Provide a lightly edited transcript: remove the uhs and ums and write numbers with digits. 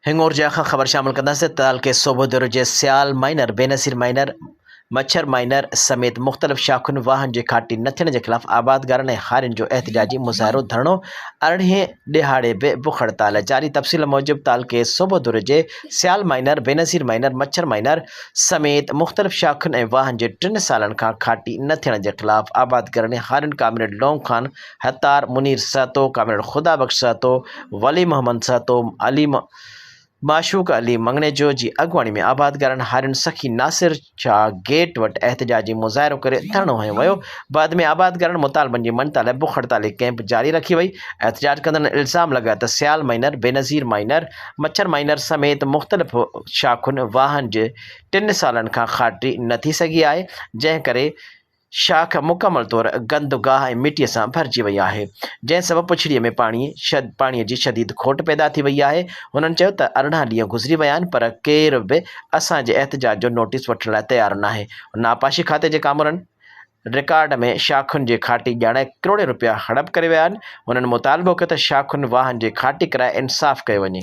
هڱورجا کان خبر شامل ڪنداسين ته تعلقي صوڀوديرو جي سيال مائنر، بينظير مائنر، مڇر مائنر سميت مختلف شاخن واهن جي کاٽي نه ٿيڻ جي خلاف آبادگارن ۽ هارين جو احتجاجي مظاهرو ڌرڻو ارڙهين ڏهاڙي به بک هڙتال جاري تفصيل موجب تعلقي صوڀوديرو جي سيال مائنر، بينظير مائنر، مڇر مائنر سميت مختلف شاخن ۽ واهن جي ٽن سالن کان کاٽي نه ٿيڻ جي خلاف آبادگارن ۽ هارين ڪامريڊ لونگ خان هتار، منير سهتو، ڪامريڊ خدا بخش سهتو، ولي محمد سهتو، علي معشوق علي مڱڻيجو جي اڳواڻي ۾ آبادگارن هارين سخي ناصر شاهه گيٽ وٽ احتجاجي مظاهرو ڪري ڌرڻو هنيو ويو، بعد ۾ آبادگارن مطالبن جي مڃتا لاء بک هڙتالي ڪئمپ جاري رکي وئي، احتجاج ڪندڙن الزام لڳايو ته سيال مائنر، بينظير مائنر، مڇر مائنر سميت مختلف شاخن واهن جي ٽن سالن کان خاٽي نه ٿي سگهي آهي، جنهن ڪري شاخ مڪمل طور گند گاهه ۽ مٽيء سان ڀرجي وئي آهي، جنهن سبب پڇڙيء ۾ پاڻيء جي شديد کوٽ پيدا ٿي وئي آهي. هنن چيو ته 18 ڏينهن گذري ويا آهن پر ڪير به اسان جي احتجاج جو نوٽيس وٺڻ لاء تيار ناهي. آبپاشي کاتي جي ڪامورن رڪارڊ ۾ شاخن جي کاٽي ڄاڻائي ڪروڙين رپيا هڙپ ڪري ويا آهن. هنن مطالبو ڪيو ته شاخن واهن جي کاٽي ڪرائي انصاف ڪيو وڃي.